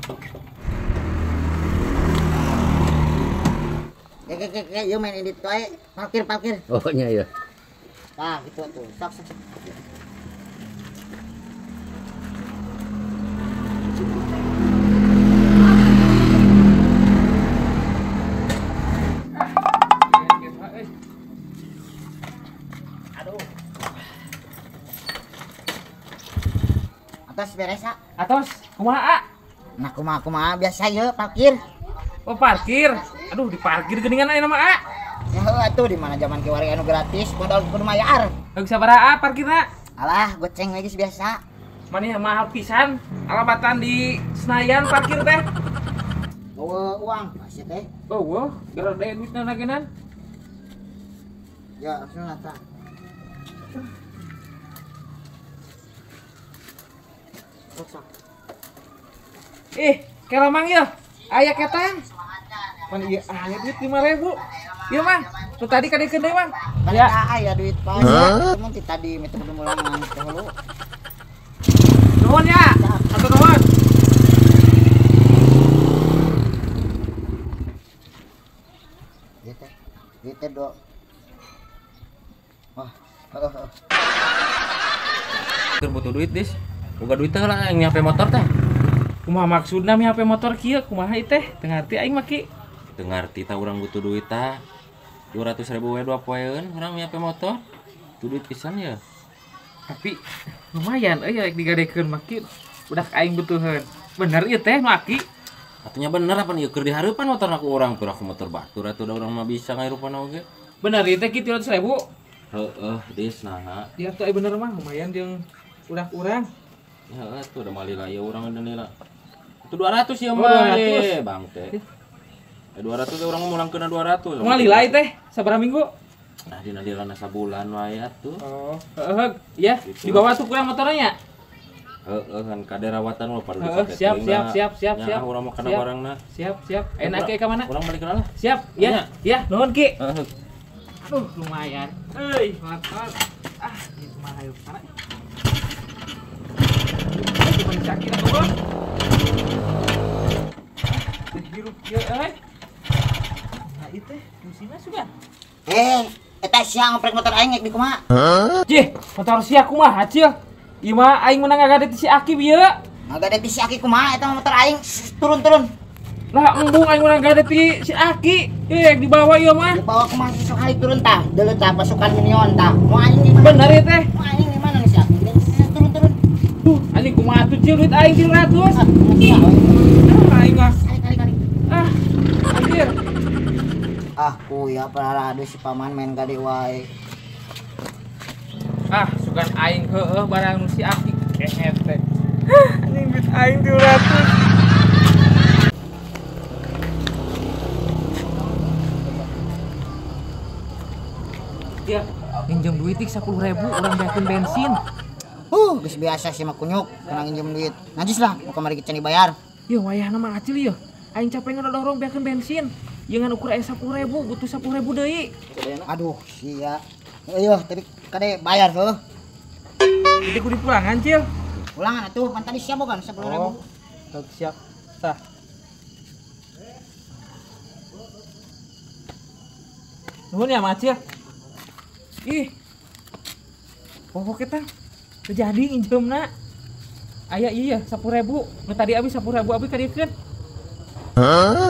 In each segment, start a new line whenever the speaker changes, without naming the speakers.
Oke, yuk main edit wae. Parkir.
Oh nya ya.
Nah, gitu tuh. Sok. Aduh. Atos beres, ah.
Atos, kumaha?
Nah, kumaha biasa ye parkir.
Oh, parkir. Aduh, diparkir geuningan aya nama A.
Ya heuh atuh di mana zaman kiwari anu gratis, modal kudu mayar.
Geus sabaraha A parkirna?
Alah, goceng lagi biasa.
Maneh mahal pisan, alabatan di Senayan parkir teh.
Bawa uang masih teh.
Oh, gede duitna nagenan.
Ya, langsung nata. Sok.
Ih, kelamang ya. Aya ketang. Pan ieu aya duit 5.000. Ieu Mang, nu tadi kadekeun deui Mang.
Ya aya duit pan. Cuman ti tadi meh teu mulangan teh hulu.
Nuhun ya. Hatur nuhun.
Ieu teh. Ieu teh do. Wah, heeh.
Keur butuh duit, Dis. Boga duit teh lah yang HP motor teh.
Kumaha maksudna mi HP motor kieu? Kumaha ieu teh? Teu ngarti aing mah ki.
Teu ngarti tah urang butuh duit tah. 200.000 we 2 poeun urang mi HP motor. Itu duit pisan ya.
Tapi lumayan euy rek digadekeun mah ki. Udah aing butuheun. Bener ieu teh nu aki.
Atunya bener apa ieu keur dihareupan motor aku urang piraku motor batur atuh da urang mah bisa ngahirupan oge.
Bener ieu teh ki 300.000.
Heeh, Dis naha.
Ya atuh bener mah lumayan jeung udah urang.
Heeh, tuh udah malila ya urang udah lila. Itu 200 ya mah, Bang teh. 200 teh urang mulangkeun 200.
Moal lila teh sabaraha minggu?
Nah, dina lilana sabulan wae atuh.
Oh, heeh, ya.
Gitu.
Dibawa tuh kurang motornya.
Heeh, kan kade rawatan mah perlu
dipakai. Siap, siap.
Nya urang mah kana barangna.
Siap. Enak ke ka mana?
Urang balik lah.
Siap, ya. Ya, nuhun Ki. Heeh. Aduh, lumayan. Euy, motor. Ah, ieu kumaha yeuh kana? Caki atuh, Bro. Hirup ieu euy. Nah, ieu teh fungsina sudah.
Eta sia ngoprek motor aing di kumaha?
Jih, motor sia kumaha, Cil? Ieu mah aing meunang ngagade ti si Aki ieu.
Ngagade ti si Aki kumaha eta motor aing turun-turun.
Lah embung aing meunang ngagade ti si Aki. Dibawa ieu mah.
Dibawa kumaha sekali turun tah, deuleu tah pasukan minion tah. Mau aing di mana?
Bener ieu teh.
Mau aing di mana nih si Aki? Turun-turun.
Duh, anjing kumaha tuh Cil duit aing 300. Aing mah.
Kali.
Ah, anjir.
Ah, kuya parade si paman main gade wae.
Ah, sugan aing heueuh barang nu si Aki kehet teh. Anjing duit aing 200. Ya, minjem duit 10.000 urang beakeun bensin.
Geus biasa sih mah kunyuk, kena nginjem duit. Najis lah, mau kamari can dibayar.
Yeuh wayahna mah acil yeuh. Aing capek ngedorong beakeun bensin. Ieu ngan ukur aya 10.000, butuh 10.000 deui.
Aduh, sia. Eueuh, tadi kade bayar heuh.
Jadi kudu pulangan, Cil.
Pulangan atuh, kan tadi siap bukan 10.000.
Oh, siap. Tah. Nuhun ya, Macil. Ih. Pokok kita terjadi nginjemna. Aya ieu ya 10.000. Nu tadi abi 10.000 abi kadiekeun.
Hah?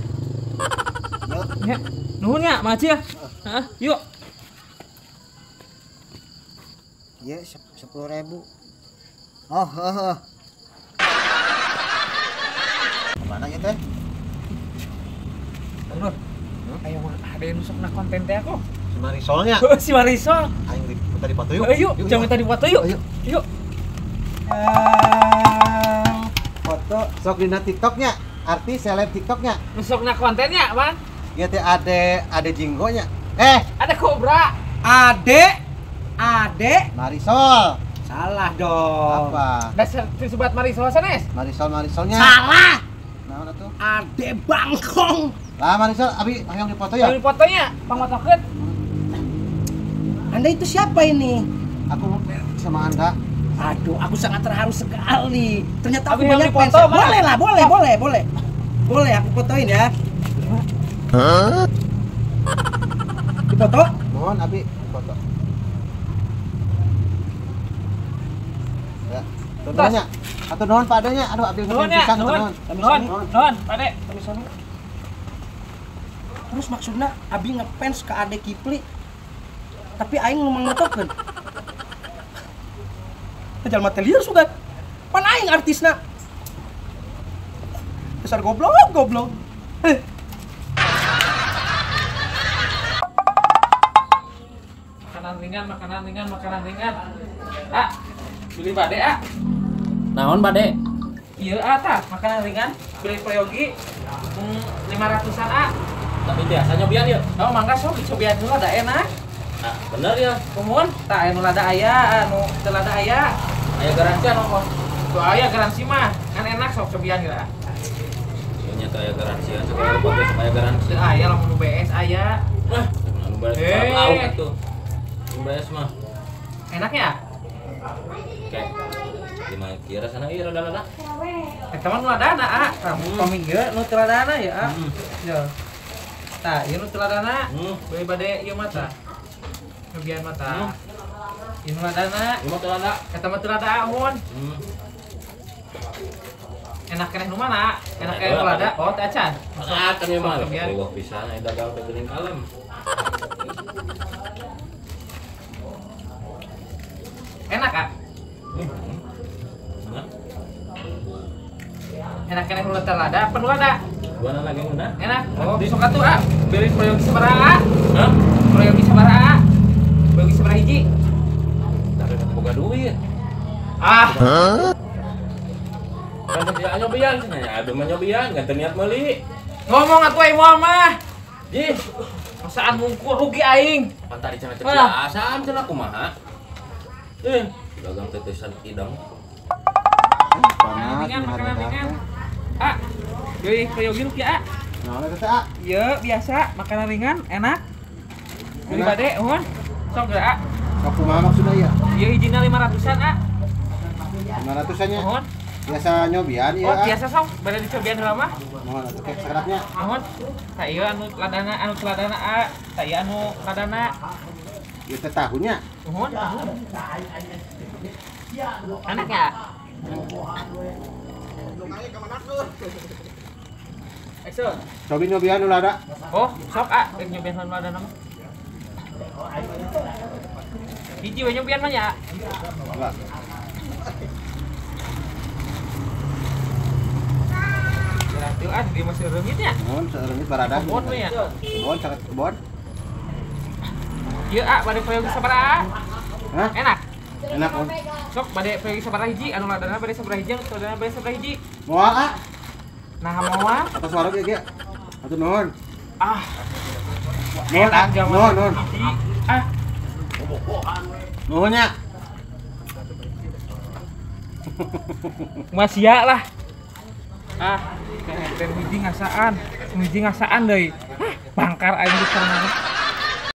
Ya, nuhun ya, Macil. Heeh, yuk.
Iya, 10.000. Oh, heeh.
Mana ya teh?
Nur. Ayo ada yang nusuk na konten teh aku.
Si Marisolnya.
Si Marisol.
Aing minta dipoto yuk.
Yuk, jangan minta dipoto yuk. Yuk.
Foto sok dina TikToknya, artis seleb TikToknya.
Nusuk na kontennya, Bang.
Ieu teh ade jinggonya.
Ada kobra.
Ade
Marisol.
Salah dong.
Apa?
Dasar disebut Marisol sanes.
Marisol Marisolnya.
Salah.
Naon atuh?
Ade bangkong.
Lah Marisol, abi hayang dipoto ya?
Hayang dipotonya, pangmotokeun.
Anda itu siapa ini?
Aku sama Anda.
Aduh, aku sangat terharu sekali. Ternyata aku banyak fans. Boleh lah, boleh, boleh, boleh. Boleh aku fotoin ya. Hah? Dipoto?
Mohon abi foto. Ya. Nuhun atau nuhun Pak Adenya. Aduh abi
nuhun ya. Nuhun. Nuhun. Nuhun, Pak Ade.
Terus maksudnya abi ngefans ke Ade Kipli. Tapi aing ngomong motokeun. Jalma teh lieur sugan. Pan aing artisna. Besar goblok, goblok.
Makanan ringan, makanan ringan, makanan ringan. Ah, beli bade ah.
Naon bade?
Iya ah tah, makanan ringan, beli peryogi 500-an ah.
Tapi biasa nyobian yuk.
Oh, mangga sok dicobian heula da enak.
Nah, bener ya.
Kumun, tah anu lada aya, anu teu lada aya.
Aya garansi anu kok.
Tuh aya garansi mah, kan enak sok cobian geura.
Nya teu aya garansi, anu bagus aya garansi.
Teu aya lamun nu BS aya.
Wah, anu BS lauk atuh. Nu BS mah.
Enaknya?
Oke. Gimana kira sana ieu rada-rada?
Eta mah nu ladana, ah. Kamu ieu nu teu ladana ya, ah. Ya. Tah, ieu nu teu ladana. Beli bade ieu mah tah. Nyobian mah tah. Ieu nu ladana.
Ieu mah teu lada.
Eta mah teu lada mun. Enak keneh nu mana? Enak keneh nu lada. Oh, teh acan.
Ah, kan ieu mah riweuh pisan aya dagang teh geuning kalem.
Enak, ah? Enak keneh nu teu lada, apa nu lada?
Dua lagi ngeunah.
Enak. Oh, besok atuh ah. Beli proyek sabaraha?
Hah?
Proyek sabaraha? Proyek sabaraha hiji?
Tapi boga duit.
Ah.
Hah? Kan teh nyobian cenah nya, adu mah nyobian, ganti niat meuli.
Ngomong atuh aing moal mah.
Jih,
masaan mungkur rugi aing.
Pan tadi cenah teh biasaan cenah kumaha? Eh, dagang tetesan idang.
Panas,
makanan ringan. Ah, yoi, kayogi rupiah, ah.
Naon eta teh, ah?
Ieu biasa, makanan ringan, enak. Beli bade, uhun. Sok geura, ah.
Sok kumaha maksudna ieu?
Ieu hijina 500-an, ah.
500-an nya?
Uhun.
Biasa nyobian ieu,
oh, biasa sok, bade dicobian heula mah.
Mohon atuh kek sakedapnya.
Mohon. Tah ieu anu ladana, ah. Tah ieu anu ladana.
Ieu teh tahunya.
Uhun, tahu. Enak ya? Action.
Cobi nyobian nu lada.
Oh, sok ah, rek nyobian nu lada mah. Hiji we nyobian mah nya.
Enggak.
Berarti ah di masih reungit nya.
Mohon reungit baradah.
Kebon we nya.
Kebon sangat kebon.
Ieu ah bade proyek sabaraha?
Hah?
Enak.
Enak, Om.
Sok bade proyek sabaraha hiji, anu ladana bade sabaraha hiji, anu ladana bade sabaraha hiji.
Moal ah.
Nah, moal.
Atas warung ge. Atuh nuhun.
Ah.
Nuhun, ah. Nuhun, nuhun.
Ah.
Nuhun nya.
Masia lah. Ah, teh hiji ngasaan deui. Hah, bangkar aing di sana.